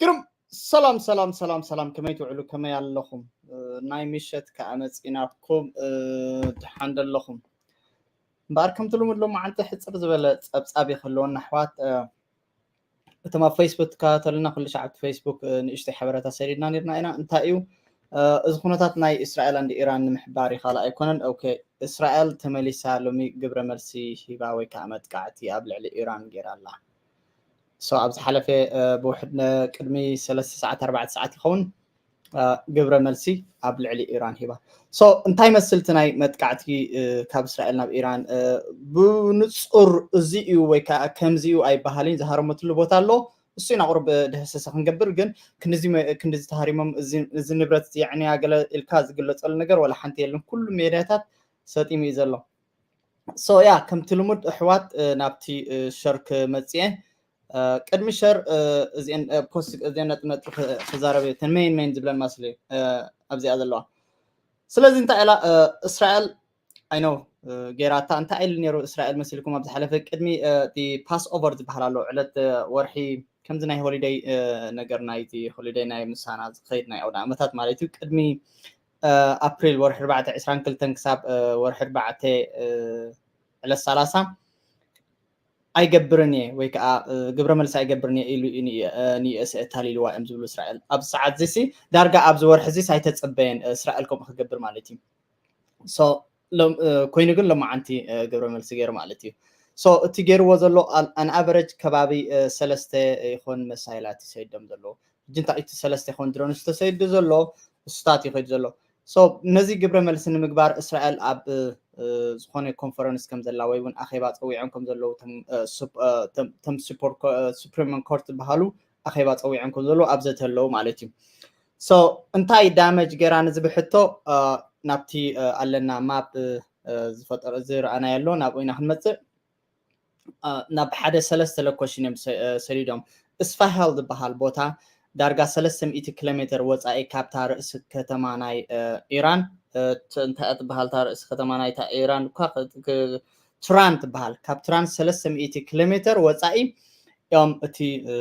ግርም ሰላም ሰላም ሰላም ሰላም፣ ከመይ ትውዕሉ? ከመይ ኣለኹም? እ፣ ናይ ምሸት ከኣ መጺናኩም፣ እ፣ ደሓን ደለኹም? እምበኣር ከምቲ ልሙድ ሎማዓንቲ ሕጽር ዝበለ ጸብጻብ ይኽህልወና ኣሕዋት። እ፣ እቶም ኣብ ፌስቡክ ትከታተሉና ኩሉ ሻዕ ኣብቲ ፌስቡክ፣ እ፣ ንእሽተይ ሓበሬታ ሰዲድና ነርና ኢና። እንታይ እዩ፣ እ፣ እዚ ኩነታት ናይ እስራኤል ኣንድ ኢራን ንምሕባር ይኻል ኣይኮነን። ኦኬ፣ እስራኤል ተመሊሳ ሎሚ ግብረ መልሲ ሂባ ወይ ከዓ መጥቃዕቲ ኣብ ልዕሊ ኢራን ገይራ ኣላ። ሶ ኣብ ዝሓለፈ፣ እ፣ ብውሕድ ነ-፣ ቅድሚ ሰለስተ ሰዓት ኣርባዕተ ሰዓት ይኸውን፣ እ፣ ግብረ መልሲ ኣብ ልዕሊ ኢራን ሂባ። ሶ እንታይ መስል እቲ ናይ መጥቃዕቲ፣ እ፣ ካብ እስራኤል ናብ ኢራን፣ እ፣ ብንጹር እዚ እዩ ወይ ከዓ ከምዚ እዩ ኣይበሃልን፣ ዝሃረመትሉ ቦታ ኣሎ። እሱ ኢና ቁሩብ ድህሰሰ ክንገብር፣ ግን ክንድዚ መ-፣ ክንድዚ ተሃሪሞም እዚ፣ እዚ ንብረት እዚ የዕንያ ገለ ኢልካ ዝግለጸሉ ነገር ዋላ ሓንቲ የለን። ኩሉ ሜድያታት ሰጢሙ እዩ ዘሎ። ሶ ያ፣ ከምቲ ልሙድ ኣሕዋት፣ እ፣ ናብቲ፣ እ፣ ሸር ክመጽእ እየ። እ፣ ቅድሚ ሸር፣ እ፣ እዚአን፣ እ፣ ኮስ-፣ እዚአን ነጥቢ ነጥቢ ክ-፣ ክዛረብ እየ። እተን ሜን ሜን ዝብለን መስሊ፣ እ፣ ኣብዚኣ ዘለዋ። ስለዚ እንታይ ኢላ፣ እ፣ እስራኤል፣ ኣይ ኖ፣ እ፣ ጌራታ እንታይ ኢሉ ነይሩ እስራኤል መሲልኩም? ኣብ ዝሓለፈ ቅድሚ፣ እ፣ እቲ ፓስ ኦቨር ዝበሃል ኣሎ፣ ዕለት፣ እ፣ ወርሒ ከምዚ ናይ ሆሊደይ፣ እ፣ ነገር ናይቲ ሆሊደይ ናይ ምሳና ዝኸይድ ናይ ኣውደ ዓመታት ማለት እዩ። ቅድሚ፣ እ፣ ኣፕሪል ወርሒ ኣርባዕተ ዕስራን ክልተን ክሳብ፣ እ፣ ወርሒ ኣርባዕተ፣ እ፣ ዕለት ሰላሳ ኣይገብርን እየ ወይ ከዓ፣ እ፣ ግብረ መልሲ ኣይገብርን እየ ኢሉ እዩ ኒ-፣ እ፣ ንዩኤስኤ ኣታሊልዋ እዮም ዝብሉ እስራኤል። ኣብዚ ሰዓት እዚ ሲ ዳርጋ ኣብዚ ወርሒ እዚ ኣይተጸበየን፣ እ፣ እስራኤል ከምኡ ክገብር ማለት እዩ። ሶ ሎም-፣ እ፣ ኮይኑ ግን ሎማዓንቲ፣ እ፣ ግብረ መልሲ ገይሩ ማለት እዩ። ሶ እቲ ገይርዎ ዘሎ ኣን ኣቨረጅ ከባቢ፣ እ፣ ሰለስተ ይኾን መሳይላት ይሰይዶም ዘለዉ። ሕጂ እንታይ እቲ ሰለስተ ይኾን ድሮንስ ተሰይዱ ዘሎ፣ እሱታት ይኸይዱ ዘሎ። ሶ ነዚ ግብረ መልሲ ንምግባር እስራኤል ኣብ፣ እ፣ ዝኾነ ኮንፈረንስ ከም ዘላ ወይ እውን ኣኼባ ጸዊዖም ከም ዘለዉ እቶም፣ እ፣ ሱፕ-፣ እ፣ እቶም፣ እቶም ሱፐር ኮ-፣ እ፣ ሱፕሪም ኮርት ዝበሃሉ ኣኼባ ጸዊዖም ከም ዘለዉ ኣብ ዘተ ኣለዉ ማለት እዩ። ሶ እንታይ ዳመጅ ገይራ ንዝብል ሕቶ፣ እ፣ ናብቲ፣ እ፣ ኣለና ማፕ፣ እ፣ ዝፈጠረ ዝረኣናዮ ኣሎ ናብኡ ኢና ክንመጽእ። እ፣ ናብ ሓደ ሰለስተ ሎኬሽን እዮም ሰ-፣ እ፣ ሰዲዶም። እስፋሃል ዝበሃል ቦታ ዳርጋ ሰለስተ ሚእቲ ኪሎ ሜትር ወጻኢ ካብታ ርእሲ ከተማ ናይ፣ እ፣ ኢራን፣ እ፣ ት-፣ እንታይ እያ ትበሃል እታ ርእሲ ከተማ ናይታ ኢራን እኳ ክ-፣ ክ-፣ ትራን ትበሃል። ካብ ትራን ሰለስተ ሚእቲ ኪሎ ሜትር ወጻኢ እዮም እቲ፣ እ፣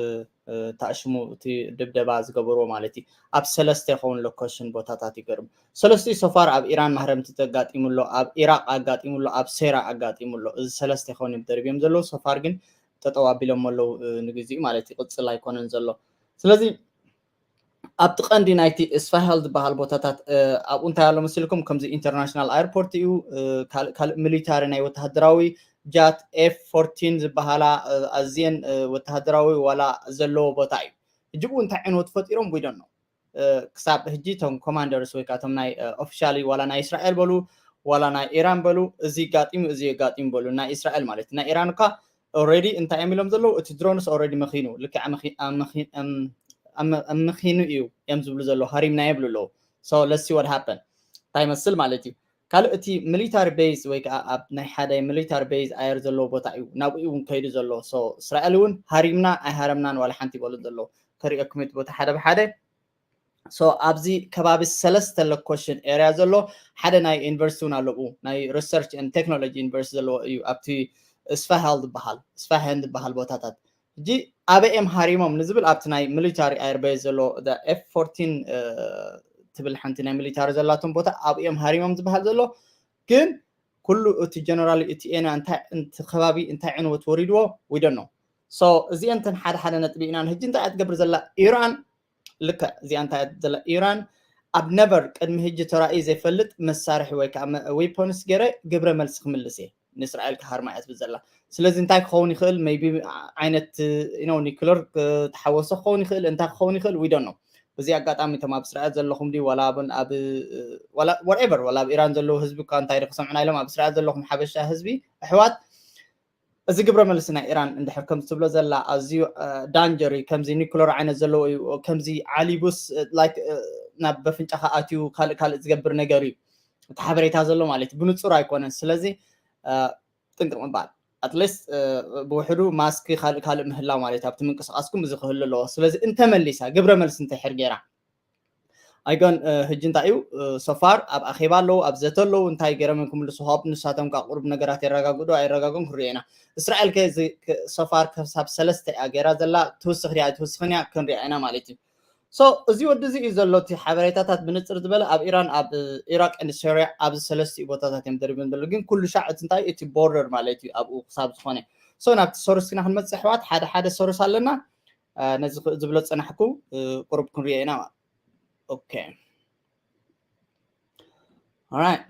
እ፣ ታሽሙ እቲ ድብደባ ዝገበርዎ ማለት እዩ። ኣብ ሰለስተ ይኸውን ሎኬሽን ቦታታት ይገርም። ሰለስቲኡ ሶፋር ኣብ ኢራን ማህረምቲ ተጋጢሙ ኣሎ፣ ኣብ ኢራቅ ኣጋጢሙ ኣሎ፣ ኣብ ሴራ ኣጋጢሙ ኣሎ። እዚ ሰለስተ ይኸውን እዮም ደርብዮም ዘለዉ። ሶፋር ግን ጠጠው ኣቢሎም ኣለዉ፣ እ፣ ንግዚኡ ማለት እዩ። ቅጽል ኣይኮነን ዘሎ። ስለዚ ኣብቲ ቀንዲ ናይቲ እስፋሃል ዝበሃል ቦታታት፣ እ፣ ኣብኡ እንታይ ኣሎ መሲልኩም? ከምዚ ኢንተርናሽናል ኣየርፖርት እዩ። እ፣ ካልእ፣ ካልእ ሚሊታሪ ናይ ወተሃደራዊ ጃት ኤፍ ፎርቲን ዝበሃላ፣ እ፣ ኣዝየን፣ እ፣ ወተሃደራዊ ዋላ ዘለዎ ቦታ እዩ። ሕጂ ብኡ እንታይ ዕንወት ፈጢሮም we don't know። እ፣ ክሳብ ሕጂ እቶም ኮማንደርስ ወይ ከዓ እቶም ናይ፣ እ፣ ኦፊሻሊ ዋላ ናይ እስራኤል በሉ ዋላ ናይ ኢራን በሉ፣ እዚ ጋጢሙ፣ እዚ የጋጢሙ በሉ፣ ናይ እስራኤል ማለት እዩ። ናይ ኢራን እኳ ኦልሬዲ እንታይ እዮም ኢሎም ዘለዉ? እቲ ድሮንስ ኦልሬዲ መኺኑ፣ ልክዕ መኺ-፣ ኣብ መኺ-፣ እም፣ ኣብ መ-፣ ኣብ መኺኑ እዩ እዮም ዝብሉ ዘለዉ፣ ሃሪምና ይብሉ ኣለዉ። So let's see what happen። እንታይ ይመስል ማለት እዩ። ካልእ እቲ ሚሊታሪ ቤዝ ወይ ከዓ ኣብ ናይ ሓደ ሚሊታሪ ቤዝ ኣየር ዘለዎ ቦታ እዩ፣ ናብኡ እውን ከይዱ ዘሎ። So እስራኤል እውን ሃሪምና ኣይሃረምናን ዋላ ሓንቲ ይበሉ ዘለዉ። ከሪኦኩም እቲ ቦታ ሓደ ብሓደ። So ኣብዚ ከባቢ ሰለስተ ሎኬሽን ኤርያ ዘሎ ሓደ ናይ ዩኒቨርሲቲ እውን ኣለብኡ፣ ናይ ሪሰርች ኤንድ ቴክኖሎጂ ዩኒቨርሲቲ ዘለዎ እዩ፣ ኣብቲ እስፋሃል ዝበሃል፣ እስፋሃን ዝበሃል ቦታታት። ሕጂ ኣበይ እዮም ሃሪሞም ንዝብል ኣብቲ ናይ ሚሊታሪ ኣየር ቤዝ ዘሎ ኤፍ ፎርቲን፣ እ፣ ትብል ሓንቲ ናይ ሚሊታሪ ዘላቶም ቦታ ኣብኡ እዮም ሃሪሞም ዝበሃል ዘሎ። ግን ኩሉ እቲ ጀነራል እቲ ኤና እንታይ፣ እቲ ከባቢ እንታይ ዕንወት ወሪድዎ we don't know። So እዚአን እተን ሓደ ሓደ ነጥቢ ኢና። ሕጂ እንታይ እያ ትገብር ዘላ ኢራን? ልክዕ እዚኣ እንታይ እያ ዘላ ኢራን? ኣብ ነቨር ቅድሚ ሕጂ ተራእዩ ዘይፈልጥ መሳርሒ ወይ ከዓ መ-፣ ዌፖንስ ገይረ ግብረ መልሲ ክምልስ እየ፣ ንእስራኤል ክሃርማ እያ ትብል ዘላ። ስለዚ እንታይ ክኸውን ይኽእል? ሜይቢ ዓይነት፣ you know፣ ኒክለር፣ እ፣ ተሓወሶ ክኸውን ይኽእል፣ እንታይ ክኸውን ይኽእል? We don't know። በዚ ኣጋጣሚ እቶም ኣብ እስራኤል ዘለኹም ድዩ ዋላ ኣብ፣ ኣብ፣ ዋላ ወርኤቨር፣ ዋላ ኣብ ኢራን ዘለዉ ህዝቢ እኳ እንታይ ዶ ክሰምዑና ኢሎም፣ ኣብ እስራኤል ዘለኹም ሓበሻ ህዝቢ ኣሕዋት፣ እዚ ግብረ መልሲ ናይ ኢራን እንድሕር ከምዚ ትብሎ ዘላ ኣዝዩ፣ እ፣ ዳንጀር እዩ። ከምዚ ኒኩለር ዓይነት ዘለዎ እዩ። ከምዚ ዓሊቡስ፣ እ፣ ላይክ፣ እ፣ ናብ በፍንጫኻ ኣትዩ ካልእ ካልእ ዝገብር ነገር እዩ። እቲ ሓበሬታ ዘሎ ማለት እዩ። ብንጹር ኣይኮነን። ስለዚ፣ እ፣ ጥንቅቕ ምባል። ኣትሊስት፣ እ፣ ብውሕዱ ማስክ ካልእ ካልእ ምህላው ማለት እዩ። ኣብቲ ምንቅስቓስኩም እዚ ክህሉ ኣለዎ። ስለዚ እንተመሊሳ ግብረ መልሲ እንተሕር ገይራ ኣይገን ሕጂ እንታይ እዩ ሶፋር ኣብ ኣኼባ ኣለዉ ኣብ ዘተ ኣለዉ እንታይ ገረመን ክምልሱ ሆፕ ንሳቶም ካ ቁሩብ ነገራት የረጋግዶ ኣይረጋግን ክሪኦ ኢና። እስራኤል ከ ሶፋር ክሳብ ሰለስተ እያ ገይራ ዘላ ትውስኽ ድያ ኣይትውስኽን እያ ክንሪኣ ኢና ማለት እዩ። ሶ እዚ ወዲ እዚ እዩ ዘሎ እቲ ሓበሬታታት ብንፅር ዝበለ ኣብ ኢራን ኣብ ኢራቅ ን ሶሪያ ኣብዚ ሰለስቲኡ ቦታታት እዮም ደሪቦም ዘሎ ግን ኩሉ ሻዕ እቲ እንታይ እቲ ቦርደር ማለት እዩ ኣብኡ ክሳብ ዝኾነ። ሶ ናብቲ ሶርስ ግና ክንመፅእ ኣሕዋት ሓደ ሓደ ሶርስ ኣለና። ነዚ ዝብሎ ዝፀናሕኩ ቁሩብ ክንሪኦ ኢና። ኦኬ ኦራይት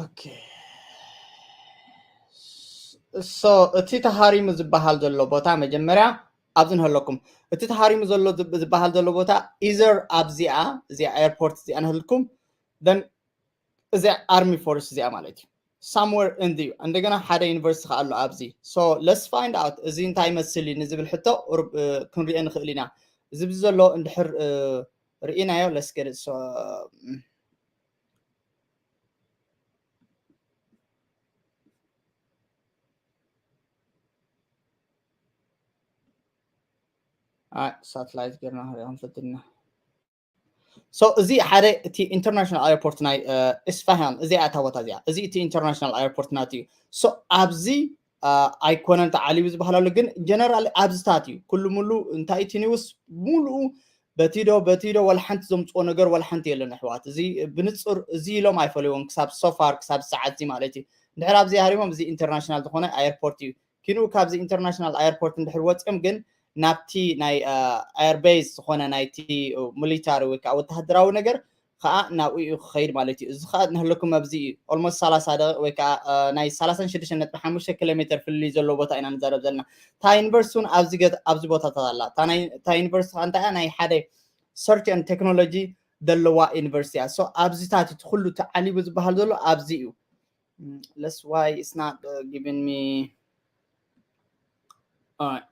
ኦኬ ሶ እቲ ተሃሪሙ ዝበሃል ዘሎ ቦታ መጀመርያ ኣብዚ ንህለኩም እቲ ተሃሪሙ ዘሎ ዝበሃል ዘሎ ቦታ ኢዘር ኣብዚኣ እዚኣ ኤርፖርት እዚኣ ንህልኩም ን እዚኣ ኣርሚ ፎርስ እዚኣ ማለት እዩ ሳምወር እንድዩ እንደገና ሓደ ዩኒቨርሲቲ ከ ኣሎ ኣብዚ so let's find out እዚ እንታይ ይመስል እዩ ንዝብል ሕቶ ክንሪኦ ንኽእል ኢና። እዚ ብዚ ዘሎ እንድሕር ርኢናዮ let's get it so ሳትላይት ጌርና ክንሪኦ ክንፈትን ኢና። So እዚ ሓደ እቲ ኢንተርናሽናል ኤርፖርት ናይ እስፋሃን እዚኣ እታ ቦታ እዚኣ እዚ እቲ ኢንተርናሽናል ኤርፖርት ናት እዩ። So ኣብዚ ኣይኮነን ተዓሊቡ ዝበሃል ኣሎ ግን ጀነራል ኣብዚታት እዩ ኩሉ ሙሉ እንታይ እቲ ኒውስ ሙሉኡ በቲዶ በቲዶ ወላ ሓንቲ ዘምፅዎ ነገር ወላ ሓንቲ የለን ኣሕዋት እዚ ብንፁር እዚ ኢሎም ኣይፈለዎም ክሳብ ሶፋር ክሳብ ሰዓት እዚ ማለት እዩ። እንድሕር ኣብዚ ሃሪሞም እዚ ኢንተርናሽናል ዝኾነ ኣየርፖርት እዩ። ኪንኡ ካብዚ ኢንተርናሽናል ኣየርፖርት እንድሕር ወፂኦም ግን ናብቲ ናይ ኣየርቤዝ ዝኾነ ናይቲ ሚሊታሪ ወይ ከዓ ወተሃደራዊ ነገር ከዓ ናብኡ እዩ ክኸይድ ማለት እዩ። እዚ ከዓ ንህለኩም ኣብዚ እዩ ኦልሞስት ሰላሳ ደቂቕ ወይ ከዓ ናይ ሰላሳን ሽዱሽተን ነጥቢ ሓሙሽተ ኪሎ ሜትር ፍልልይ ዘለዎ ቦታ ኢና ንዛረብ ዘለና። እታ ዩኒቨርሲቲ እውን ኣብዚ ገ- ኣብዚ ቦታታት ኣላ። እታ ናይ- እታ ዩኒቨርሲቲ ከዓ እንታይ እያ? ናይ ሓደ ሰርች ኤንድ ቴክኖሎጂ ዘለዋ ዩኒቨርሲቲ እያ። ሶ ኣብዚታት እቲ ኩሉ ተዓሊቡ ዝበሃል ዘሎ ኣብዚ እዩ። Mm, that's why it's not uh, giving me. Alright.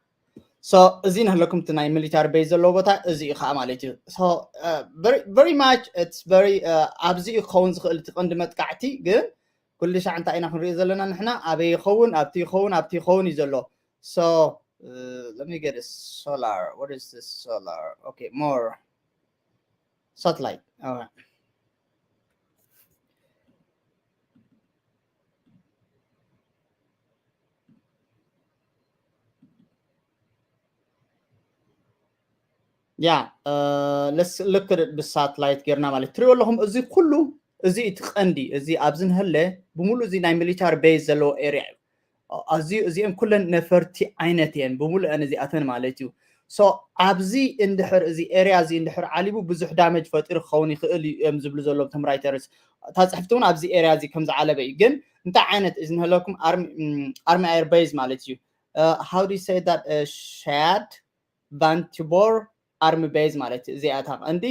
So እዚ ንህለኩም እቲ ናይ ሚሊታሪ ቤዝ ዘለዎ ቦታ እዚ እዩ ከዓ ማለት እዩ። So uh, very very much it's very uh, ኣብዚ እዩ ክኸውን ዝኽእል እቲ ቀንዲ መጥቃዕቲ ግን ኩሉ ሻዕ እንታይ ኢና ክንሪኦ ዘለና ንሕና ኣበይ ይኸውን ኣብቲ ይኸውን ኣብቲ ይኸውን እዩ ዘሎ። So uh, let me get a solar what is this solar okay more satellite. Alright. ያ ልክድ ብሳትላይት ጌርና ማለት ትሪኦ ኣለኹም እዚ ኩሉ እዚ እቲ ቀንዲ እዚ ኣብዚ ንህለ ብምሉእ እዚ ናይ ሚሊታሪ ቤዝ ዘለዎ ኤርያ እዩ። ኣዝዩ እዚኦም ኩለን ነፈርቲ ዓይነት እየን ብምሉእን እዚኣተን ማለት እዩ። So ኣብዚ እንድሕር እዚ ኤርያ እዚ እንድሕር ዓሊቡ ብዙሕ ዳመጅ ፈጢሩ ክኸውን ይኽእል እዩ እዮም ዝብሉ ዘለዉ እቶም ራይተርስ። እታ ፅሕፍቲ እውን ኣብዚ ኤርያ እዚ ከም ዝዓለበ እዩ ግን እንታይ ዓይነት እዚ ንህለኩም ኣርሚ ኣየር ቤዝ ማለት እዩ። How do you say that? ሻያድ ቫንቲቦር ኣርሚ ቤዝ ማለት እዩ እዚኣ እታ ቀንዲ።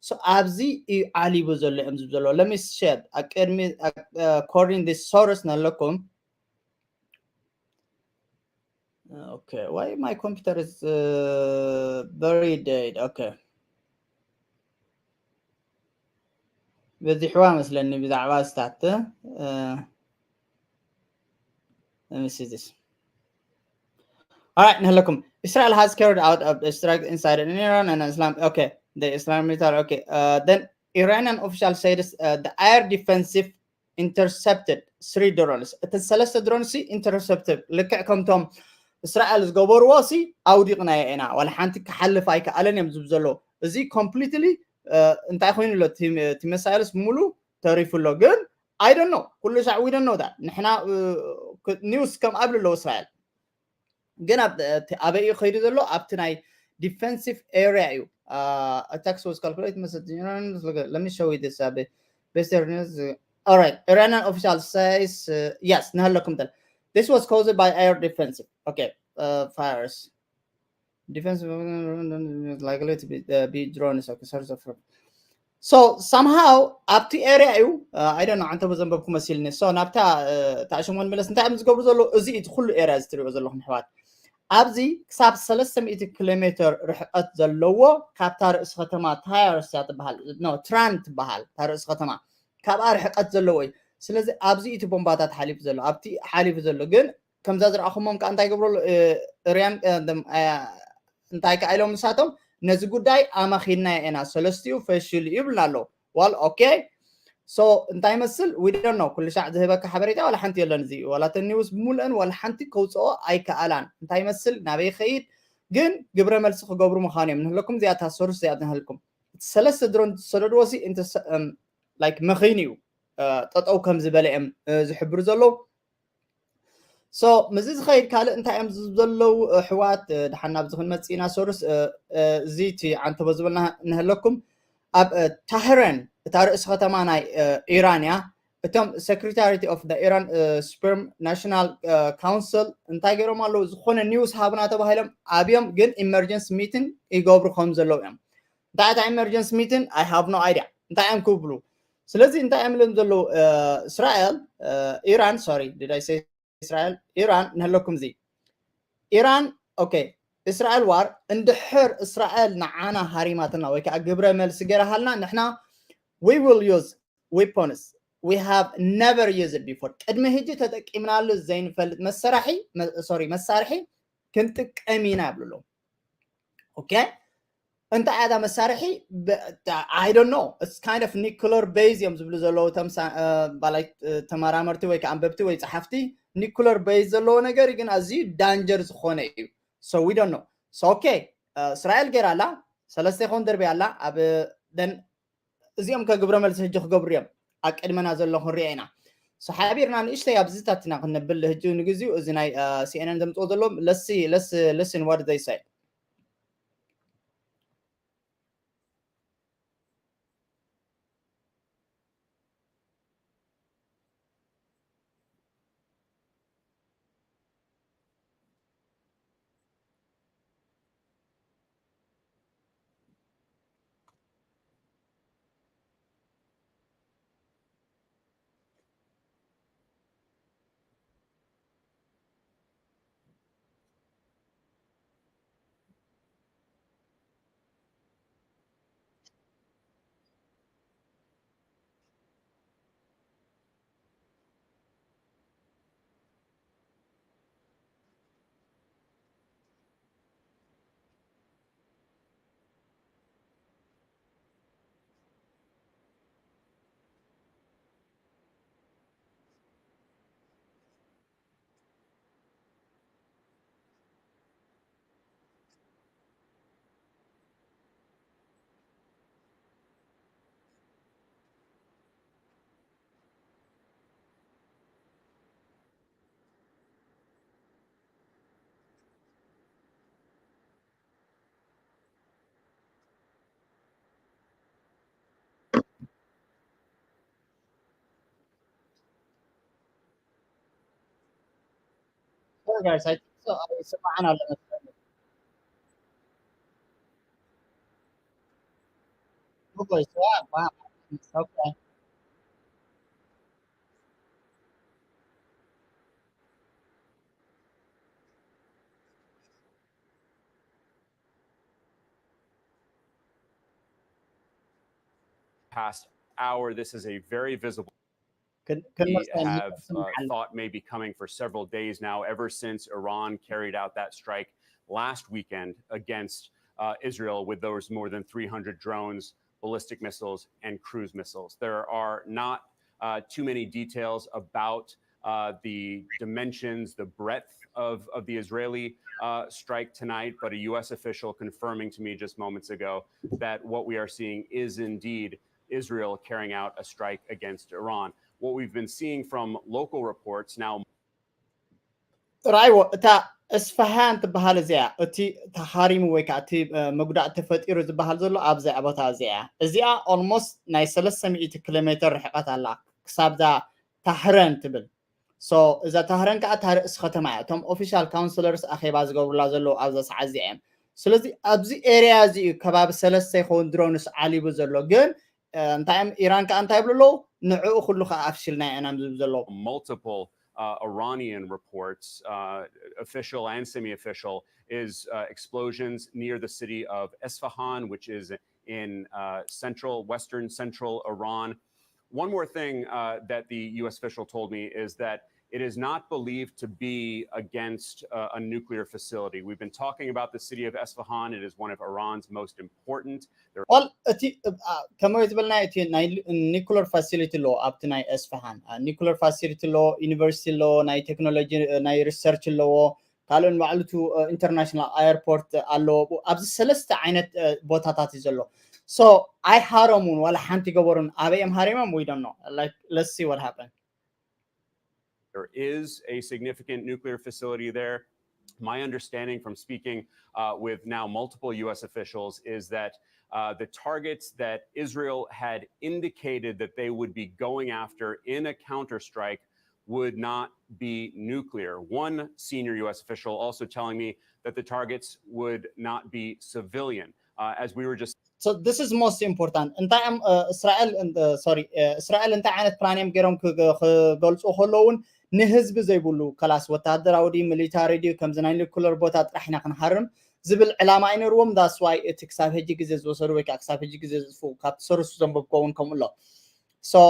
So ኣብዚ እዩ ዓሊቡ ዘሎ እዮም ዝብ ዘለዎ ለሚስ ሸድ ኣቅድሚ according this source ንህለኩም Okay, why my computer is uh, very dead? Okay. በዚሕዋ መስለኒ ብዛዕባ ስታት this. All right, ንህለኩም Israel has carried out a strike inside an Iran and Islam. Okay, the Islamic military. Okay, uh, then Iranian official said uh, the air defensive intercepted three drones እተን ሰለስተ ድሮንስ ኢንተርሰፕትድ ልክዕ ከምቶም እስራኤል ዝገበርዎ ሲ ኣውዲቕናዮ ኢና ዋላ ሓንቲ ክሓልፍ ኣይከኣለን እዮም ዝብ ዘሎ። እዚ ኮምፕሊትሊ እንታይ ኮይኑ ኣሎ እቲ መሳይልስ ሙሉ ተሪፉ ኣሎ ግን ኣይደኖ ኩሉ ሻዕ ዊደኖ ታ ንሕና ኒውስ ከም ኣብሉ ኣለዎ እስራኤል ግን ኣበይ እዩ ከይዱ ዘሎ ኣብቲ ናይ ዲፌንሲቭ ኤሪያ እዩ። Attacks was calculated let me show you this best news. All right, Iranian official says uh, yes ንሃለኩም ተል this was caused by air defensive okay uh, fires defensive likely to be, uh, be drones okay source of so somehow ኣብቲ ኤርያ እዩ ኣይደኖ ዓንተ ዘንበብኩ መሲልኒ so ናብታ ታሽሞን መለስ እንታይ እዮም ዝገብሩ ዘለዉ እዚ እቲ ኩሉ ኤርያ እዚ ትሪኦ ዘለኹም ኣሕዋት ኣብዚ ክሳብ ሰለስተ ሚእቲ ኪሎ ሜትር ርሕቀት ዘለዎ ካብታ ርእሲ ከተማ ታያርስ እያ ትበሃል ትራን ትበሃል እታ ርእሲ ከተማ ካብኣ ርሕቀት ዘለዎ እዩ። ስለዚ ኣብዚ እቲ ቦምባታት ሓሊፉ ዘሎ ኣብቲ ሓሊፉ ዘሎ ግን ከምዛ ዝረኣኹሞም ከዓ እንታይ ገብሩ ርያን እንታይ ከዓ ኢሎም ንሳቶም ነዚ ጉዳይ ኣማኺንና ኢና፣ ሰለስቲኡ ፈሽሉ ይብልና ኣሎ። ዋል ኦኬ። So እንታይ መስል we don't know። ኩሉ ሻዕ ዝህበካ ሓበሬታ ዋላ ሓንቲ የለን። እዚ ዋላ ተን ኒውስ ብሙሉአን ዋላ ሓንቲ ከውፅኦ ኣይከኣላን። እንታይ መስል ናበይ ይኸይድ ግን ግብረ መልሲ ክገብሩ ምዃኑ እዮም ንህለኩም። እዚኣታ ሶርስ እዚኣ ንህልኩም ሰለስተ ድሮን ዝሰደድዎ ሲ ላይክ መኺን እዩ ጠጠው ከም ዝበለ እዮም ዝሕብሩ ዘለዉ። So ምስዚ ዝኸይድ ካልእ እንታይ እዮም ዘለዉ ኣሕዋት? ድሓን ናብዚ ክንመፅእ ኢና። ሶርስ እዚ እቲ ዓንተቦ ዝበልና ንህለኩም ኣብ ታህረን እታ ርእሲ ከተማ ናይ ኢራን እያ። እቶም Secretary of the Iran Supreme National Council እንታይ ገይሮም ኣለዉ? ዝኾነ ኒውስ ሃቡና ተባሂሎም ኣብዮም ግን ኢመርጀንሲ ሚቲንግ ይገብሩ ከም ዘለዉ እዮም። እንታይ እታ ኢመርጀንሲ ሚቲንግ I have no idea እንታይ እዮም ክብሉ። ስለዚ እንታይ እዮም ኢሎም ዘለዉ? እስራኤል ኢራን sorry did I say እስራኤል ኢራን ንህለኩም እዚ ኢራን ኦኬ እስራኤል ዋር እንድሕር እስራኤል ንዓና ሃሪማትና ወይ ከዓ ግብረ መልሲ ገይራሃልና ንሕና we will use weapons we have never used before ቅድሚ ሕጂ ተጠቂምናሉ ዘይንፈልጥ መሰራሒ sorry መሳርሒ ክንጥቀም ኢና ይብሉ ኣለዉ። ኦኬ እንታይ እያ እዛ መሳርሒ? I don't know it's kind of nuclear base እዮም ዝብሉ ዘለዉ ተምሳ ባላይ ተመራመርቲ ወይ ከዓ ኣንበብቲ ወይ ፀሓፍቲ nuclear base ዘለዎ ነገር ግን ኣዝዩ ዳንጀር ዝኾነ እዩ። So we don't know so okay እስራኤል ገይራ ኣላ ሰለስተ ይኸውን ደርቢ ኣላ ኣብ ደን እዚኦም ከግብረ መልሲ ሕጂ ክገብሩ እዮም ኣብ ቅድመና ዘሎ ክንሪኦ ኢና። So ሓቢርና ንእሽተይ ኣብዚታት ኢና ክንብል ሕጂ ንግዚኡ እዚ ናይ CNN ዘምፅኦ ዘለዎም let's see let's listen what they say. Sorry guys, I think so. I was on another. Okay, so I, wow. Okay. Past hour. This is a very visible. Could, could we have uh, thought may be coming for several days now, ever since Iran carried out that strike last weekend against uh, Israel with those more than three hundred drones, ballistic missiles, and cruise missiles. There are not uh, too many details about uh, the dimensions, the breadth of, of the Israeli uh, strike tonight, but a U S official confirming to me just moments ago that what we are seeing is indeed Israel carrying out a strike against Iran. What we've been seeing from local reports now. ራይዎ እታ እስፋሃን ትበሃል እዚኣ እቲ ተሃሪሙ ወይ ከዓ እቲ መጉዳእቲ ተፈጢሩ ዝበሃል ዘሎ ኣብዚኣ ቦታ እዚኣ እዚኣ ኦልሞስት ናይ ሰለስተ ሚእቲ ኪሎ ሜትር ርሕቀት ኣላ ክሳብዛ ታህረን ትብል። So እዛ ታህረን ከዓ እታ ርእሲ ከተማ እያ። እቶም ኦፊሻል ካውንስለርስ ኣኼባ ዝገብሩላ ዘለዉ ኣብዛ ሰዓት እዚኣ እዮም። ስለዚ ኣብዚ ኤርያ እዚ እዩ ከባቢ ሰለስተ ይኸውን ድሮንስ ዓሊቡ ዘሎ። ግን እንታይ እዮም ኢራን ከዓ እንታይ ይብሉ ኣለዉ? ንዕኡ ኩሉ ከዓ ኣፍሽልና ኢና እዮም ዝብሉ ዘለዉ። Multiple uh, Iranian reports, uh, official and semi-official, is uh, explosions near the city of Isfahan, which is in uh, central, western central Iran. One more thing uh, that the U S official told me is that It is not believed to be against uh, a nuclear facility. We've been talking about the city of Esfahan. It is one of Iran's most important. Well, እቲ ከመይ ዝበልና እቲ ናይ nuclear facility ኣለዎ ኣብቲ ናይ ኤስፋሃን nuclear facility ኣለዎ፣ ዩኒቨርሲቲ ኣለዎ፣ ናይ ቴክኖሎጂ ናይ ሪሰርች ኣለዎ፣ ካልኦን ባዕሉ international airport ኣለዎ። ኣብዚ ሰለስተ ዓይነት ቦታታት እዩ ዘሎ። So ኣይሃረሙን ዋላ ሓንቲ ገበሩን። ኣበይ እዮም ሃሪሞም? We don't know. Like, let's see what happen. There is a significant nuclear facility there. My understanding from speaking uh, with now multiple U S officials is that uh, the targets that Israel had indicated that they would be going after in a counterstrike would not be nuclear. One senior U S official also telling me that the targets would not be civilian. Uh, as we were just So this is most important. እንታይ እዮም እስራኤል፣ sorry፣ እስራኤል እንታይ ዓይነት ፕላን እዮም ገይሮም ክገልፁ ከለውን ንህዝቢ ዘይብሉ ከላስ ወታደራዊ ድዩ ሚሊታሪ ድዩ ከምዚ ናይ ኒኩለር ቦታ ጥራሕ ኢና ክንሃርም ዝብል ዕላማ ኣይነርዎም። That's why እቲ ክሳብ ሕጂ ግዜ ዝወሰዱ ወይ ከዓ ክሳብ ሕጂ ግዜ ዝጥፍኡ ካብቲ ሰሩሱ ዘንበብኮ እውን ከምኡ ኣሎ። So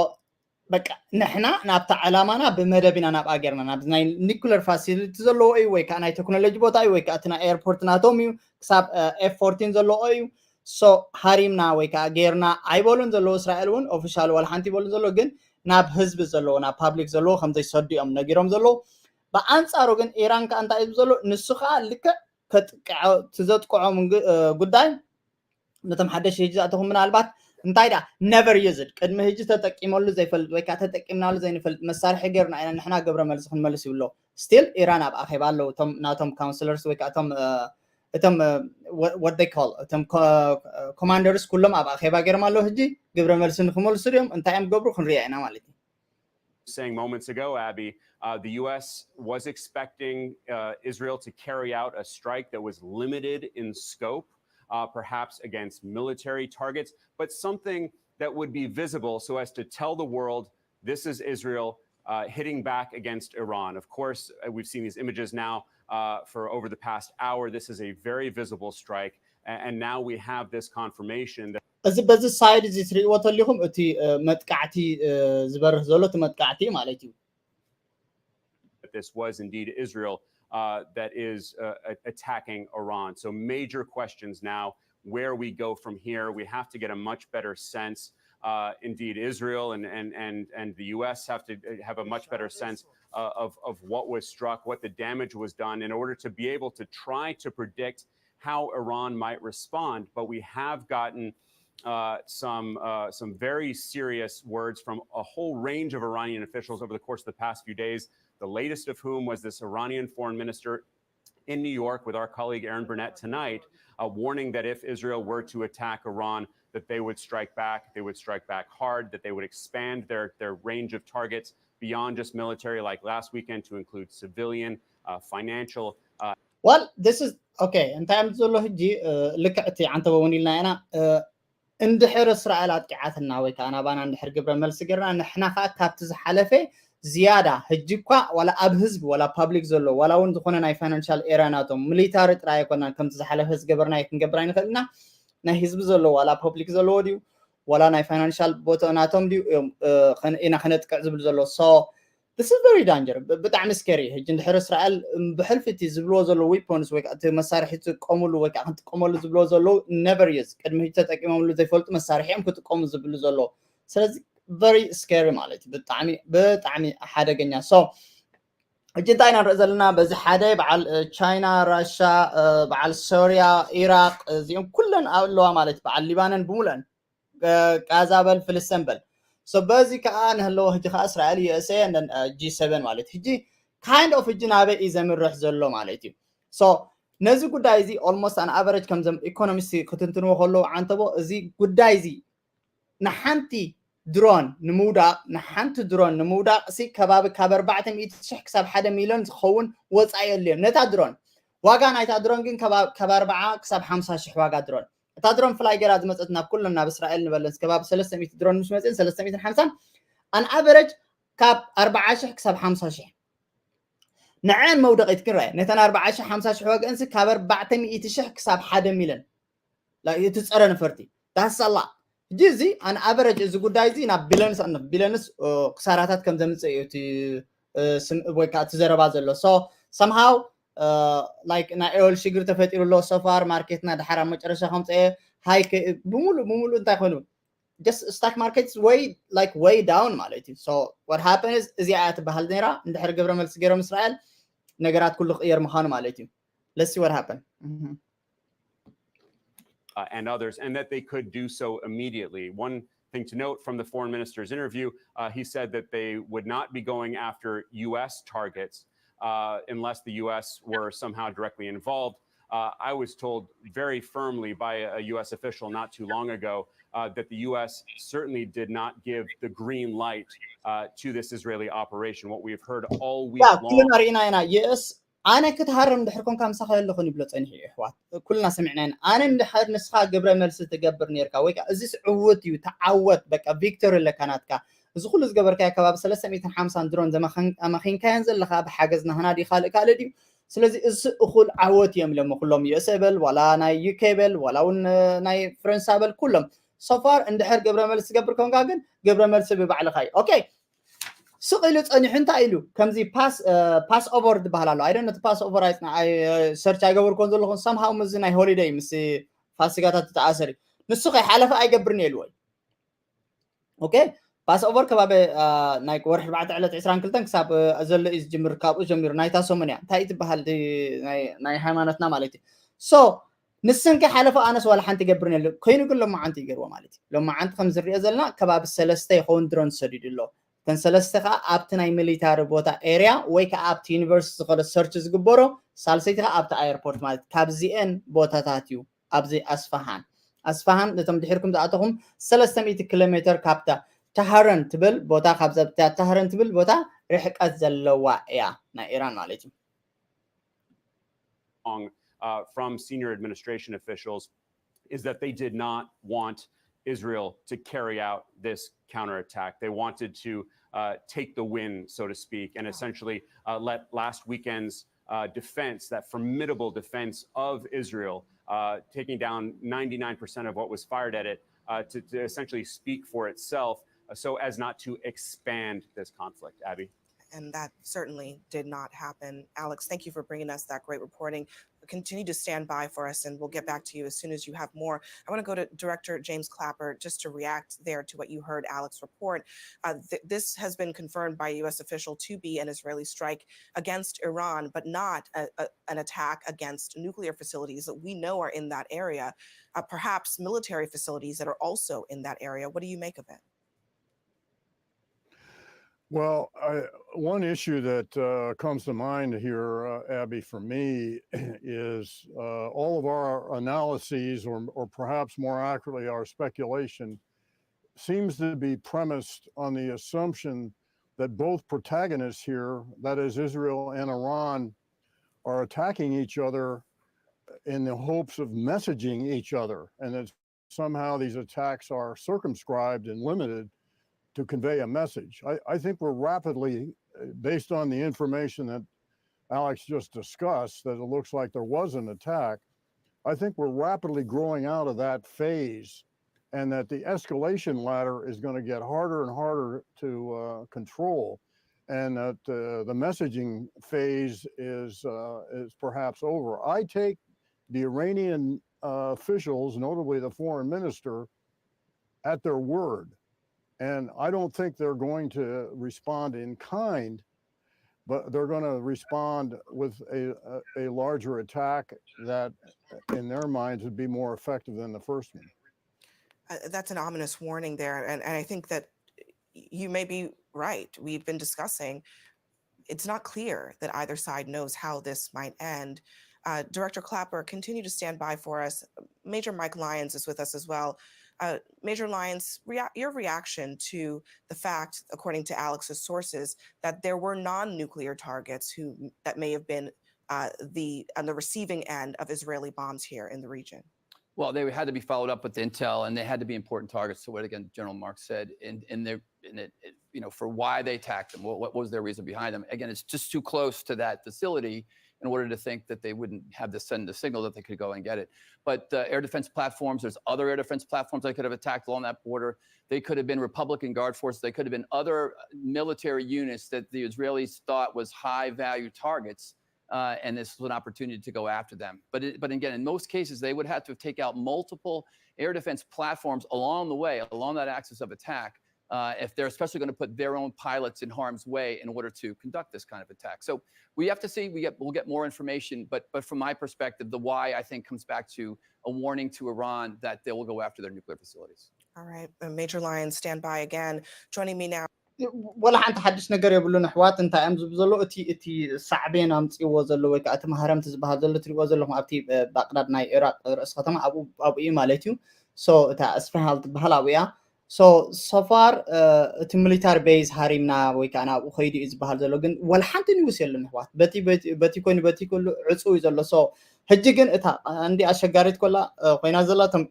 በቃ ንሕና ናብታ ዕላማና ብመደብ ኢና ናብኣ ገይርና ናብ ናይ ኒኩለር ፋሲሊቲ ዘለዎ እዩ ወይ ከዓ ናይ ቴክኖሎጂ ቦታ እዩ ወይ ከዓ እቲ ናይ ኤርፖርት ናቶም እዩ ክሳብ ኤፍ ፎርቲን ዘለዎ እዩ። So ሃሪምና ወይ ከዓ ገይርና ኣይበሉን ዘለዎ እስራኤል እውን ኦፊሻል ዋላ ሓንቲ ይበሉን ዘለዎ ግን ናብ ህዝቢ ዘለዎ ናብ ፓብሊክ ዘለዎ ከምዘይሰዱ እዮም ነጊሮም ዘለዎ። ብኣንፃሩ ግን ኢራን ከዓ እንታይ እዩ ዘሎ ንሱ ከዓ ልክዕ ከጥቅዖ ትዘጥቅዖም ጉዳይ ነቶም ሓደሽ ሕጂ ዝኣተኹም ምናልባት እንታይ ዳ never used ቅድሚ ሕጂ ተጠቂመሉ ዘይፈልጥ ወይ ከዓ ተጠቂምናሉ ዘይንፈልጥ መሳርሒ ገርና ኢና ንሕና ግብረ መልሲ ክንመልስ ይብሎ። ስቲል ኢራን ኣብ ኣኼባ ኣለዉ እቶም ናቶም ካውንስለርስ ወይ ከዓ እቶም እቶም what they call እቶም ኮማንደርስ ኩሎም ኣብ ኣኼባ ገይሮም ኣለዉ። ሕጂ ግብረ መልሲ ንክመልሱ ድዮም እንታይ እዮም ገብሩ ክንሪኣ ኢና ማለት እዩ። Saying moments ago, Abby, uh, the U S was expecting uh, Israel to carry out a strike that was limited in scope, uh, perhaps against military targets, but something that would be visible so as to tell the world this is Israel uh, hitting back against Iran. Of course, uh, we've seen these images now uh, for over the past hour. This is a very visible strike. And now we have this confirmation that እዚ በዚ ሳይድ እዚ ትሪእዎ ተሊኹም እቲ መጥቃዕቲ ዝበርህ ዘሎ እቲ መጥቃዕቲ ማለት እዩ። That this was indeed Israel uh, that is uh, attacking Iran. So major questions now where we go from here. We have to get a much better sense. Uh, indeed, Israel and, and, and, and the U S have to have a much better sense uh, of, of what was struck, what the damage was done, in order to be able to try to predict how Iran might respond. But we have gotten uh, some uh, some very serious words from a whole range of Iranian officials over the course of the past few days. The latest of whom was this Iranian foreign minister in New York with our colleague Erin Burnett tonight, uh, warning that if Israel were to attack Iran, that they would strike back, they would strike back hard, that they would expand their, their range of targets beyond just military, like last weekend, to include civilian, uh, financial. Uh, well, this is okay. እንታይ ዘሎ ሕጂ ልክዕ እቲ ዓንተበ እውን ኢልና ኢና። እንድሕር እስራኤል ኣጥቂዓትና ወይ ከዓ ናባና እንድሕር ግብረ መልሲ ገርና ንሕና ከዓ ካብቲ ዝሓለፈ ዝያዳ ሕጂ እኳ ዋላ ኣብ ህዝቢ ዋላ ፓብሊክ ዘሎ ዋላ እውን ዝኾነ ናይ ፋይናንሻል ኤርያ ናቶም ሚሊታሪ ጥራይ ኣይኮናን ከምቲ ዝሓለፈ ዝገበርናዮ ክንገብር ኣይንኽእል ኢና። ናይ ህዝቢ ዘለዎ ዋላ ፐብሊክ ዘለዎ ድዩ ዋላ ናይ ፋይናንሻል ቦታ ናቶም ድዩ ኢና ከነጥቅዕ ዝብል ዘሎ። So this is very danger። ብጣዕሚ ስኬሪ። ሕጂ እንድሕር እስራኤል ብሕልፊ እቲ ዝብልዎ ዘሎ ዊፖንስ ወይ እቲ መሳርሒ ትጥቀሙሉ ወይ ከዓ ክንጥቀመሉ ዝብልዎ ዘለዉ never use ቅድሚ ሕጂ ተጠቂሞምሉ ዘይፈልጡ መሳርሒ እዮም ክጥቀሙ ዝብሉ ዘለዉ። ስለዚ very scary ማለት እዩ። ብጣዕሚ ብጣዕሚ ሓደገኛ። So ሕጂ እንታይ ኢና ንርኢ ዘለና? በዚ ሓደ በዓል ቻይና፣ ራሻ፣ በዓል ሶርያ፣ ኢራቅ እዚኦም ኩለን ኣለዋ ማለት በዓል ሊባነን ብምሉአን ቃዛ በል ፍልስጤን በል። So በዚ ከዓ ንህለዎ ሕጂ ከዓ እስራኤል USA ጂ ሰቨን ማለት ሕጂ kind of ሕጂ ናበይ እዩ ዘምርሕ ዘሎ ማለት እዩ። So ነዚ ጉዳይ እዚ almost an average ከምዞም ኢኮኖሚስት ክትንትንዎ ከለዉ ዓንተቦ እዚ ጉዳይ እዚ ንሓንቲ ድሮን ንምውዳቕ ንሓንቲ ድሮን ንምውዳቕ ሲ ከባቢ ካብ ኣርባዕተ ሚእቲ ሽሕ ክሳብ ሓደ ሚልዮን ዝኸውን ወፃኢ የድልዮም ነታ ድሮን። ዋጋ ናይታ ድሮን ግን ካብ ኣርባዓ ክሳብ ሓምሳ ሽሕ ዋጋ ድሮን። እታ ድሮን ፍላይ ገይራ ዝመፀት ናብ ኩለን ናብ እስራኤል ንበለን ከባቢ ሰለስተ ሚእቲ ድሮን ምስ መፅን ሰለስተ ሚእትን ሓምሳን an average ካብ ኣርባዓ ሽሕ ክሳብ ሓምሳ ሽሕ ንዐን መውደቂት ግን ራየ ነተን ኣርባዓ ሽሕ ሓምሳ ሽሕ ዋግአንሲ ካብ ኣርባዕተ ሚእቲ ሽሕ ክሳብ ሓደ ሚልዮን እቲ ፀረ ነፈርቲ that's a lot። ሕጂ እዚ an average እዚ ጉዳይ እዚ ናብ ቢለንስ ቢለንስ ክሳራታት ከም ዘምፅእ እዩ እቲ እ፣ ስም-፣ ወይ ከዓ እቲ ዘረባ ዘሎ። So somehow, እ፣ like ናይ ኦይል ሽግር ተፈጢሩ ኣሎ። So far ማርኬትና ድሓር ኣብ መጨረሻ ከምፀ ሃይ ከ-፣ ብምሉእ ብምሉእ እንታይ ኮይኑ just stock market is way, like, way down ማለት እዩ። So what happened is እዚኣ እያ ትበሃል ነይራ። እንድሕር ግብረ መልሲ ገይሮም እስራኤል ነገራት ኩሉ ክቕየር ምዃኑ ማለት እዩ። Let's see what happen. Mhm. Uh, and others, and that they could do so immediately. One thing to note from the foreign minister's interview, uh, he said that they would not be going after U S targets uh, unless the U S were somehow directly involved. Uh, I was told very firmly by a U S official not too long ago uh, that the U S certainly did not give the green light uh, to this Israeli operation. What we've heard all week Yeah, long. ኩልና ርኢና ኢና። ዩኤስ ኣነ ክትሃርም ድሕር ኮንካ ምሳኻ የለኹን ይብሎ ጸኒሑ እዩ። ኣሕዋት ኩልና ሰሚዕና ኢና። ኣነ እንድሕር ንስኻ ግብረ መልሲ ትገብር ነርካ ወይ ከዓ እዚስ ዕውት እዩ፣ ተዓወት፣ በቃ ቪክቶሪ ኣለካ ናትካ። እዚ ኩሉ ዝገበርካዮ ከባቢ ሰለስተ ሚእትን ሓምሳን ድሮን ዘመኸን-፣ ኣመኺንካየን ዘለኻ ብሓገዝ ናህና ድዩ ካልእ ካልእ ድዩ? ስለዚ እዚ እኹል ዓወት እዮም ኢሎም ኩሎም። ዩኤስኤ በል ዋላ ናይ ዩኬ በል ዋላ እውን ናይ ፈረንሳ በል ኩሎም። So far እንድሕር ግብረ መልሲ ትገብር ኮንካ ግን ግብረ መልሲ ብባዕልኻ እዩ። ኦኬ፣ ስቕ ኢሉ ጸኒሑ እንታይ ኢሉ? ከምዚ ፓስ፣ እ፣ ፓስ ኦቨር ዝበሃል ኣሎ። ኣይ ዶንት ኖ፣ ፓስ ኦቨር ኣይጽና-፣ ኣይ፣ ሰርች ኣይገበርኩን ዘለኹን። Somehow ምስዚ ናይ ሆሊደይ ምስ ፋሲጋታት ዝተኣሰር እዩ። ንሱ ከይሓለፈ ኣይገብርን እየ ኢልዎ እዩ። ኦኬ፣ ፓስ ኦቨር ከባቢ፣ እ፣ ናይ ወርሒ ኣርባዕተ ዕለት ዕስራን ክልተን ክሳብ፣ እ፣ ዘሎ እዩ ዝጅምር። ካብኡ ጀሚሩ ናይታ ሰሙን እያ። እንታይ እዩ ትበሃል? እቲ ናይ፣ ናይ ሃይማኖትና ማለት እዩ። So ንስን ከይሓለፈ ኣነስ ዋላ ሓንቲ ይገብርን የለ። ኮይኑ ግን ሎማዓንቲ ይገርዎ ማለት እዩ። ሎማዓንቲ ከም ዝሪኦ ዘለና ከባቢ ሰለስተ ይኸውን ድሮን ሰዲዱ ኣሎ። እተን ሰለስተ ከዓ ኣብቲ ናይ ሚሊታሪ ቦታ ኤርያ ወይ ከዓ ኣብቲ ዩኒቨርሲቲ ዝኸደ ሰርች ዝግበሮ፣ ሳልሰይቲ ከዓ ኣብቲ ኣየርፖርት ማለት ካብዚኤን ቦታታት እዩ። ኣብዚ ኣስፋሃን፣ ኣስፋሃን ነቶም ድሒርኩም ዝኣተኹም ሰለስተ ሚእቲ ኪሎ ሜትር ካብታ ታሃረን ትብል ቦታ፣ ካብዛ ብታ ታሃረን ትብል ቦታ ርሕቀት ዘለዋ እያ ናይ ኢራን ማለት እዩ። Long, uh, from senior administration officials is that they did not want Israel to carry out this counterattack. They wanted to uh, take the win, so to speak, and essentially uh, let last weekend's uh, defense, that formidable defense of Israel, uh, taking down ninety-nine percent of what was fired at it, uh, to, to essentially speak for itself, uh, so as not to expand this conflict. Abby? And that certainly did not happen. Alex, thank you for bringing us that great reporting. Continue to stand by for us, and we'll get back to you as soon as you have more. I want to go to Director James Clapper just to react there to what you heard Alex report. Uh, th- this has been confirmed by a U S official to be an Israeli strike against Iran, but not a, a, an attack against nuclear facilities that we know are in that area, uh, perhaps military facilities that are also in that area. What do you make of it? Well, I, one issue that uh, comes to mind here, uh, Abby, for me is uh, all of our analyses, or, or perhaps more accurately, our speculation, seems to be premised on the assumption that both protagonists here, that is Israel and Iran, are attacking each other in the hopes of messaging each other, and that somehow these attacks are circumscribed and limited to convey a message. I, I think we're rapidly, uh, based on the information that Alex just discussed, that it looks like there was an attack. I think we're rapidly growing out of that phase, and that the escalation ladder is going to get harder and harder to uh, control, and that uh, the messaging phase is uh, is perhaps over. I take the Iranian uh, officials, notably the foreign minister, at their word. And I don't think they're going to respond in kind, but they're going to respond with a, a, a larger attack that, in their minds, would be more effective than the first one. Uh, that's an ominous warning there. And, and I think that you may be right. We've been discussing it's not clear that either side knows how this might end. Uh, Director Clapper, continue to stand by for us. Major Mike Lyons is with us as well. Uh, Major Lyons, rea- your reaction to the fact, according to Alex's sources, that there were non-nuclear targets who that may have been uh, the on the receiving end of Israeli bombs here in the region. Well, they had to be followed up with intel, and they had to be important targets to what, again, General Mark said, and and they and it, it, you know, for why they attacked them. What, what was their reason behind them? Again, it's just too close to that facility, in order to think that they wouldn't have to send a signal that they could go and get it. But uh, air defense platforms, there's other air defense platforms they could have attacked along that border. They could have been Republican Guard forces. They could have been other military units that the Israelis thought was high value targets. Uh, and this was an opportunity to go after them. But it, but again, in most cases, they would have to take out multiple air defense platforms along the way, along that axis of attack, uh, if they're especially going to put their own pilots in harm's way in order to conduct this kind of attack. So we have to see. We get we'll get more information. But but from my perspective, the why I think comes back to a warning to Iran that they will go after their nuclear facilities. All right, uh, Major Lyons, stand by again. Joining me now. ወላ ሓንቲ ሓድሽ ነገር የብሉን ኣሕዋት። እንታይ እዮም ዝብሉ ዘለዉ? እቲ እቲ ሳዕቤን ኣምፅዎ ዘሎ ወይ ከዓ እቲ ማህረምቲ ዝበሃል ዘሎ ትሪእዎ ዘለኹም ኣብቲ ባቅዳድ ናይ ኢራቅ ርእሲ ከተማ ኣብኡ እዩ ማለት እዩ። ሶ እታ እስፋሃል ትበሃል ኣብኡ እያ። ሶ ሶፋር እቲ ሚሊታሪ ቤዝ ሃሪምና ወይ ከዓ ናብኡ ከይዱ እዩ ዝበሃል ዘሎ፣ ግን ወላ ሓንቲ ኒውስ የለን ኣሕዋት። በቲ ኮይኑ በቲ ኩሉ ዕፁ እዩ ዘሎ። ሶ ሕጂ ግን እታ እንዲ ኣሸጋሪት ኮላ ኮይና ዘላ እቶም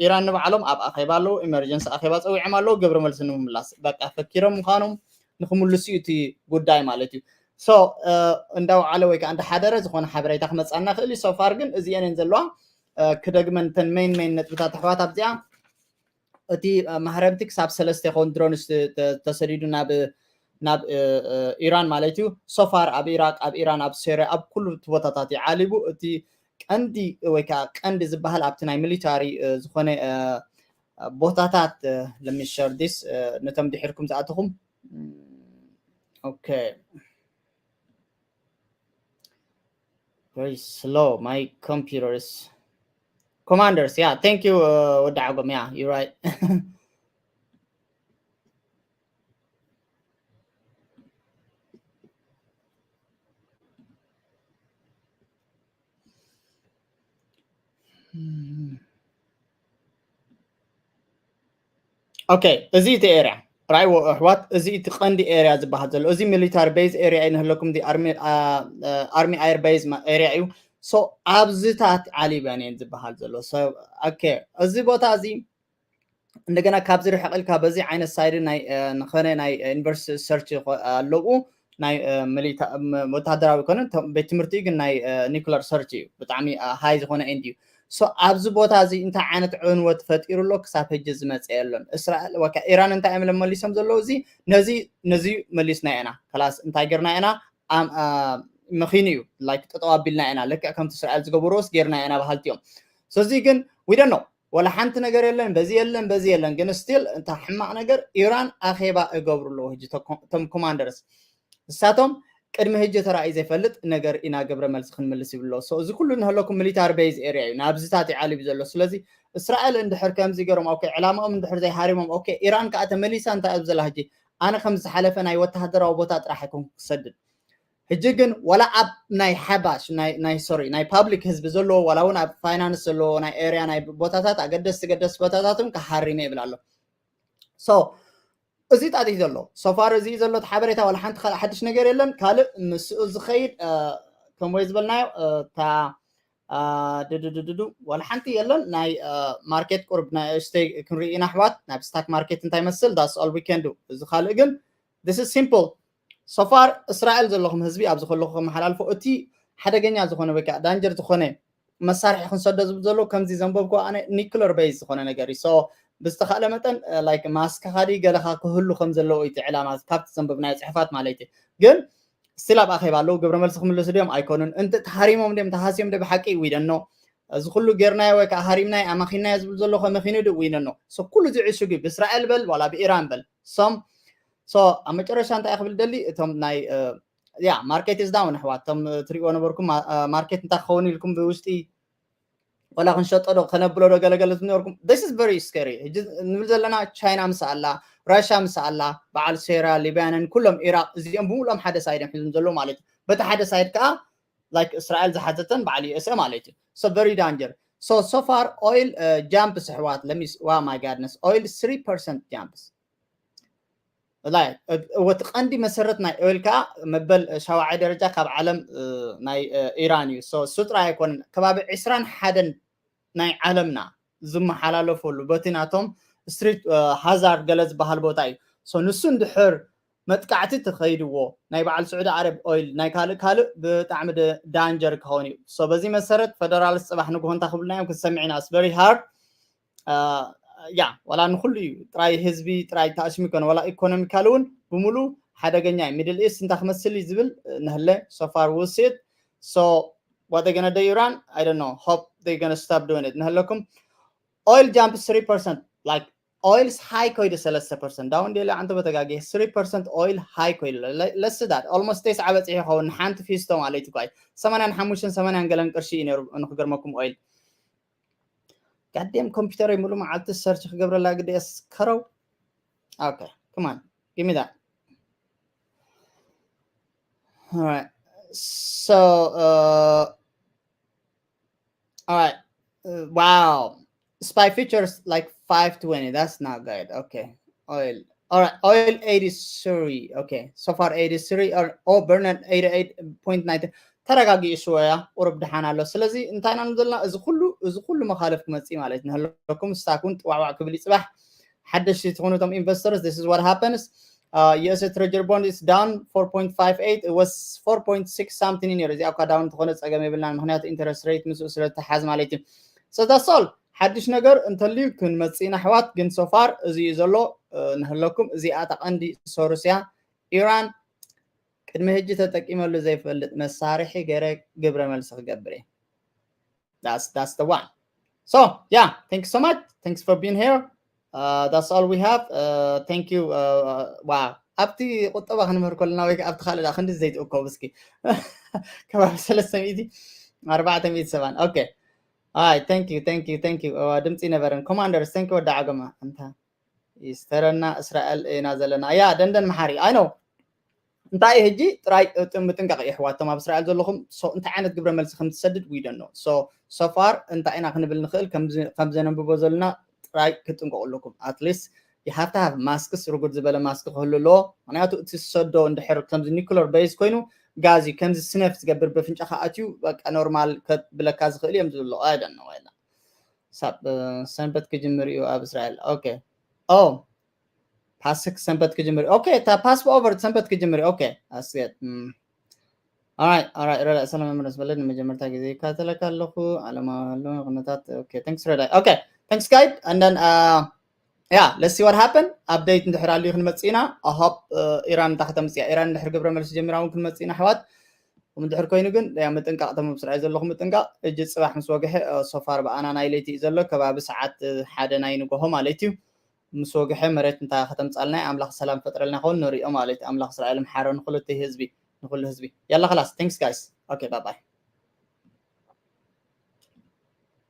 ኢራን ንባዕሎም ኣብ ኣኼባ ኣለዉ፣ ኢመርጀንሲ ኣኼባ ፀዊዖም ኣለዉ፣ ግብረ መልሲ ንምምላስ በቃ ፈኪሮም ምዃኖም ንክምልሱ እዩ እቲ ጉዳይ ማለት እዩ። ሶ እንዳውዓለ ወይ ከዓ እንዳሓደረ ዝኾነ ሓበሬታ ክመፃና ክእል እዩ። ሶፋር ግን እዚአን ዘለዋ ክደግመን እተን ሜን ሜን ነጥብታት ኣሕዋት ኣብዚኣ እቲ ማህረምቲ ክሳብ ሰለስተ ይኸውን ድሮንስ ተሰዲዱ ናብ ናብ ኢራን ማለት እዩ። ሶፋር ኣብ ኢራቅ፣ ኣብ ኢራን፣ ኣብ ሶሪያ፣ ኣብ ኩሉ እቲ ቦታታት እዩ ዓሊቡ። እቲ ቀንዲ ወይ ከዓ ቀንዲ ዝበሃል ኣብቲ ናይ ሚሊታሪ ዝኾነ ቦታታት ለሚሸርዲስ ነቶም ድሕርኩም ዝኣተኹም ኦኬ። Very slow. My computer is. Commanders, yeah. Thank you, uh, Wadagom. Yeah, you're right. Okay, እዚ እቲ ኤርያ ራይዎ ኣሕዋት፣ እዚ እቲ ቀንዲ ኤርያ ዝበሃል ዘሎ፣ እዚ ሚሊታሪ ቤዝ ኤርያ እዩ ንህለኩም፣ ኣርሚ ኣርሚ ኤር ቤዝ ኤርያ እዩ። ሶ ኣብዚታት ዓሊበን እየን ዝበሃል ዘሎ። ኦኬ፣ እዚ ቦታ እዚ እንደገና ካብዚ ርሕቕ ኢልካ በዚ ዓይነት ሳይድ ናይ ንኸነ ናይ ዩኒቨርሲቲ ሰርች ኣለዉ፣ ናይ ወታደራዊ ኮነ ቤት ትምህርቲ ግን ናይ ኒኩለር ሰርች እዩ። ብጣዕሚ ሃይ ዝኾነ ኤንድ እዩ። ሶ ኣብዚ ቦታ እዚ እንታይ ዓይነት ዕንወት ፈጢሩ ኣሎ? ክሳብ ሕጂ ዝመፀ የለን። እስራኤል ወካ ኢራን እንታይ እዮም መሊሶም ዘለዉ? እዚ ነዚ ነዚ መሊስና ኢና፣ ከላስ እንታይ ገርና ኢና? መኺኑ እዩ፣ ላይክ ጠጠው ኣቢልና ኢና፣ ልክዕ ከምቲ እስራኤል ዝገበርዎስ ገርና ኢና በሃልቲ እዮም። ስለዚ ግን ዊደን ነው፣ ወላ ሓንቲ ነገር የለን፣ በዚ የለን፣ በዚ የለን። ግን ስቲል እንታ ሕማቕ ነገር ኢራን ኣኼባ እገብሩ ኣለዉ። ሕጂ እቶም ኮማንደርስ ንሳቶም ቅድሚ ሕጂ ተራእዩ ዘይፈልጥ ነገር ኢና ግብረ መልሲ ክንምልስ ይብሎ። ሶ እዚ ኩሉ ንህለኩም ሚሊታሪ ቤዝ ኤርያ እዩ፣ ናብዚታት ይዓልብ ዘሎ። ስለዚ እስራኤል እንድሕር ከምዚ ገሮም ኦኬ፣ ዕላማኦም እንድሕር ዘይሃሪሞም ኦኬ፣ ኢራን ከዓ ተመሊሳ እንታይ ኣብ ዘላ ሕጂ ኣነ ከም ዝሓለፈ ናይ ወታሃደራዊ ቦታ ጥራሕ ኣይኮንኩ ክሰድድ። ሕጂ ግን ዋላ ኣብ ናይ ሓባሽ ናይ ሶሪ ናይ ፓብሊክ ህዝቢ ዘለዎ ዋላ እውን ኣብ ፋይናንስ ዘለዎ ናይ ኤርያ ናይ ቦታታት ኣገደስቲ ገደስቲ ቦታታትን ክሃሪመ ይብል ኣሎ። ሶ እዚ ጣጢ ዘሎ ሶፋር እዚ ዘሎ ሓበሬታ ዋላ ሓንቲ ካልእ ሓድሽ ነገር የለን። ካልእ ምስኡ ዝኸይድ ከም ወይ ዝበልናዮ እታ ድድድድዱ ዋላ ሓንቲ የለን። ናይ ማርኬት ቁርብ ናይ እሽተይ ክንርኢ ኢና ኣሕዋት፣ ናብ ስታክ ማርኬት እንታይ መስል that's all we can do። እዚ ካልእ ግን this is simple። ሶፋር እስራኤል ዘለኹም ህዝቢ ኣብዚ ከለኹ ከመሓላልፎ እቲ ሓደገኛ ዝኾነ ወይ ከዓ ዳንጀር ዝኾነ መሳርሒ ክንሰዶ ዝብል ዘሎ ከምዚ ዘንበብኩ ኣነ ኒክለር ቤዝ ዝኾነ ነገር እዩ። ሶ ብዝተኻእለ መጠን ላይክ ማስክኻ ድዩ ገለኻ ክህሉ ከም ዘለዎ እቲ ዕላማ ካብቲ ዘንበብናዮ ፅሑፋት ማለት እዩ። ግን ስቲል ኣብ ኣኼባ ኣለዉ፣ ግብረ መልሲ ክምልሱ ድዮም ኣይኮኑን፣ እንተ ተሃሪሞም ድዮም ተሃስዮም ዶ ብሓቂ ዊደኖ። እዚ ኩሉ ጌርናዮ ወይ ከዓ ሃሪምናዮ ኣማኺናዮ ዝብል ዘሎ ከመኺኑ ዶ ዊደኖ። ሶ ኩሉ እዚ ዕሹግ እዩ፣ ብእስራኤል በል ዋላ ብኢራን በል። ሶም ሶ ኣብ መጨረሻ እንታይ ክብል ደሊ እቶም ናይ ያ ማርኬት is down ኣሕዋት፣ እቶም ትሪእዎ ነበርኩም ማርኬት እንታይ ክኸውን ኢልኩም ብውሽጢ ወላ ክንሸጦ ዶ ከነብሎ ዶ ገለገለ ትብሉ ነበርኩም። This is very scary። ሕጂ ንብል ዘለና ቻይና ምስ ኣላ፣ ራሻ ምስ ኣላ፣ በዓል ሴራ፣ ሊባኖን፣ ኩሎም ኢራቅ እዚኦም ብምሉኦም ሓደ ሳይድ እዮም ሒዞም ዘለዉ ማለት እዩ። በቲ ሓደ ሳይድ ከዓ ላይክ እስራኤል ዝሓዘተን በዓል ዩ ኤስ ኤ ማለት እዩ። So very danger። So so far oil jumps ኣሕዋት፣ let me, oh my goodness, oil three percent jumps። እቲ ቀንዲ መሰረት ናይ ኦይል ከዓ መበል ሻውዓይ ደረጃ ካብ ዓለም ናይ ኢራን እዩ። እሱ ጥራይ ኣይኮነን፣ ከባቢ ዕስራን ሓደን ናይ ዓለምና ዝመሓላለፈሉ በቲ ናቶም ስትሪት ሃዛርድ ገለ ዝበሃል ቦታ እዩ። ንሱ እንድሕር መጥቃዕቲ ተኸይድዎ ናይ በዓል ስዑዲ ዓረብ ኦይል ናይ ካልእ ካልእ ብጣዕሚ ዳንጀር ክኸውን እዩ። So በዚ መሰረት ፈደራልስ ፅባሕ ንግሆ እንታይ ክብሉና እዮም ክንሰምዕ ኢና። It's very hard። ያ ዋላ ንኩሉ እዩ ጥራይ ህዝቢ ጥራይ ተኣስሚ ይኮነ ዋላ ኢኮኖሚካል እውን ብምሉ ሓደገኛ እዩ። ሚድል ኢስት እንታይ ክመስል እዩ ዝብል ንህለ so far we'll see it. So what they gonna do Iran? I don't know. Hope they gonna stop doing it. ንህለኩም oil jumps three percent. Like oil's high ኮይደ ሰለስተ ፐርሰንት down ዴላ ኣንተ በተጋጌ three percent oil high ኮይደ. Let's see that. Almost ተስዓ በፂሑ ይኸውን ንሓንቲ ፊስቶ ማለት እዩ። ሰማንያን ሓሙሽተን ሰማንያን ገለን ቅርሺ እዩ ነይሩ ንክገርመኩም ኦይል። ጋዴም ኮምፒውተር ሙሉ መዓልቲ ሰርች ክገብረላ ግደ የስከረው። Okay, come on, give me that. All right. So uh, all right. Uh, wow. Spy futures like five twenty. That's not good. Okay. Oil. All right. Oil eighty-three. Okay. So far eighty-three or oh Bernard eighty-eight point nine. ተረጋጊኡ ሽወያ ቁሩብ ድሓን ኣሎ። ስለዚ እንታይ ኢና ንብል ዘለና? እዚ ኩሉ እዚ ኩሉ መኻልፍ ክመጽእ ማለት ንህለኩም ስታክ እውን ጥዋዕዋዕ ክብል ይፅባሕ። ሓደሽቲ ትኾኑ እቶም investors, this is what happens. Uh, U S A Treasury bond is down four point five eight. It was four point six something ነይሩ። እዚኣ እኳ down ተኾነ ጸገም የብልናን፣ ምክንያቱ interest rate ምስኡ ስለ ዝተሓዝ ማለት እዩ። So that's all። ሓድሽ ነገር እንተልዩ ክንመጽእ ኢና ኣሕዋት። ግን so far እዚ እዩ ዘሎ። ንህለኩም እዚኣ እታ ቀንዲ ሶርስ እያ። ኢራን ቅድሚ ሕጂ ተጠቂመሉ ዘይፈልጥ መሳርሒ ገይረ ግብረ መልሲ ክገብር እየ። That's that's the one. So yeah, thanks so much. Thanks for being here. Uh, that's all we have. Uh, thank you. Uh, uh, wow. ኣብቲ ቁጠባ ክንምህር ከለና ወይ ኣብቲ ካልእ ዳ ክንዲ ዘይትእከቡ እስኪ ከባቢ ሰለስተ ሚእቲ ኣርባዕተ ሚእቲ ሰባን okay. All right, thank you, thank you, thank you. ድምፂ ነበረን ኮማንደርስ thank you። ወዳ ዓገማ እንታ ይስተረና እስራኤል ኢና ዘለና። ያ ደንደን መሓሪ I know። እንታይ ሕጂ ጥራይ ምጥንቃቕ የሕዋቶም ኣብ እስራኤል ዘለኹም እንታይ ዓይነት ግብረ መልሲ ከም ትሰድድ we don't know. So so far እንታይ ኢና ክንብል ንኽእል? ከም ዘነንብቦ ዘለና ጥራይ ክትጥንቀቑ ኣለኩም። At least you have to have masks። ርጉድ ዝበለ ማስክ ክህሉ ኣለዎ። ምክንያቱ እቲ ዝሰዶ እንድሕር ከምዚ nuclear base ኮይኑ ጋዝ እዩ። ከምዚ ስነፍ ዝገብር በፍንጫኻ ኣትዩ በቃ ኖርማል ከብለካ ዝኽእል እዮም ዝብሎ። I don't know። ሳብ ሰንበት ክጅምር እዩ ኣብ እስራኤል። Okay. Oh, ፓስክ ሰንበት ክጅምር። Okay, እታ ፓስክ ኦቨር ሰንበት ክጅምር። Okay, that's good. All right, all right. ረዳይ ሰላም መመለስ በለ። ንመጀመርታ ግዜ ይከታተለካ ኣለኹ። ዓለማዊ ኩነታት። Okay, thanks ረዳይ። Okay, thanks guide. And then uh, yeah, let's see what happen. Update እንድሕር ኣልዩ ክንመጽእ ኢና። I hope ኢራን እንታይ ከተምጽእ እያ። ኢራን እንድሕር ግብረ መልሲ ጀሚራ እውን ክንመጽእ ኢና ኣሕዋት። ከምኡ እንድሕር ኮይኑ ግን ምጥንቃቕ፣ እቶም ኣብ እስራኤል ዘለኹም ምጥንቃቕ። እጂ ጽባሕ ምስ ወግሐ so far ብኣና ናይ ለይቲ እዩ ዘሎ፣ ከባቢ ሰዓት ሓደ ናይ ንጎሆ ማለት እዩ። ምስ ወግሐ መሬት እንታይ ከተምጻልና ኣምላኽ ሰላም ፈጥረልና ይኸውን ንሪኦ ማለት እዩ። ኣምላኽ እስራኤል ምሓሮ ንኹሉ ህዝቢ፣ ንኹሉ ህዝቢ። ያላ خلاص, thanks guys. Okay, bye bye.